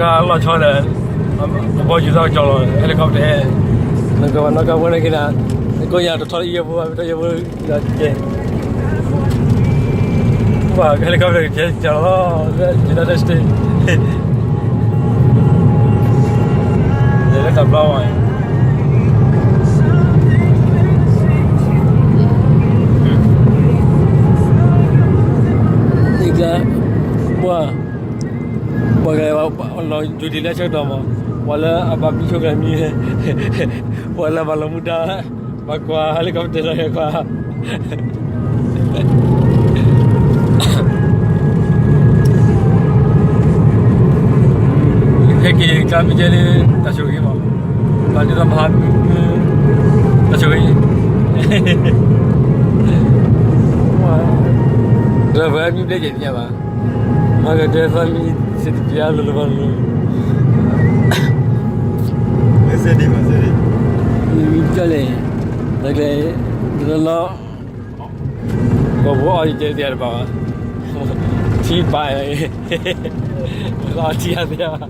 ကလီၤဆီဒီး အဘီယူၤသီကၠီလီၤ helicopter ဟဲ နကနီၢ်ကါဖိန့ၣ်က့ၤနၤ နကိးယၤတထီၣ်ယဲၢ်ဖိဘၣ် မ့ၢ်ထီၣ်ယဲၢ်ဖိဒီးကဲ ပှၤ helicopter ကဲကၠီလီၤ United States လဲၤလၢတၢ်ဘျီဝဲ ပှၤ ပှၤကလဲၤ လီၤယူၤဒံးလၢဆၢကတီၢ်မး ပှၤလၢအဘၣ်မံဆိကမိၣ်မံၤ ပှၤလၢဘၣ်လီၤမူဒါ ဘၣ်ကွၢ် helicopter လီၤကွၢ် ဟဲက့ၤကျါမ့ၢ်ကဲလၢ တၢ်ဆိၣ်ဂ့ၤမး ဘၣ်ဒ်သိးမဟါ တၢ်ဆိၣ်ဂ့ၤ driver မံဘျဲၣ်ကဲသ့ၣ်ညါဘၣ် မၤက driver မံစ့တပျါလိၤလိၤဘၣ်လိၤ မံကလဲၣ် တၢ်ကျဲ တလီ ကီၢ်ဖိအီၤယတဲသ့ၣ်တဘၣ်ဘၣ် ထံပာ် လီၤထံအသ့ၣ်ဘၣ်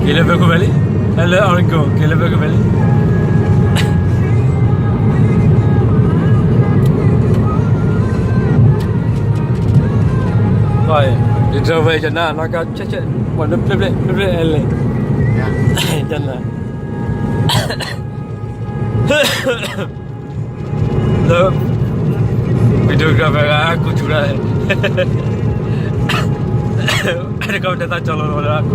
က့ၤလၢ Vancouver လံ လၢ Oregon က့ၤလၢ Vancouver လံ ယ driver ယနၤ နီၢ်ကါ ဆဲးဆဲး ပှၤလၢပျဲၢ်ပျဲၢ် ပျဲၢ်ပျဲၢ်အဲလဲၣ် ယနၤ လၢ videographer ဂၤ ကူစူၤတၢ် တကီၢ်ပတဲသးကၠီလီၤလီၤလၢအကူ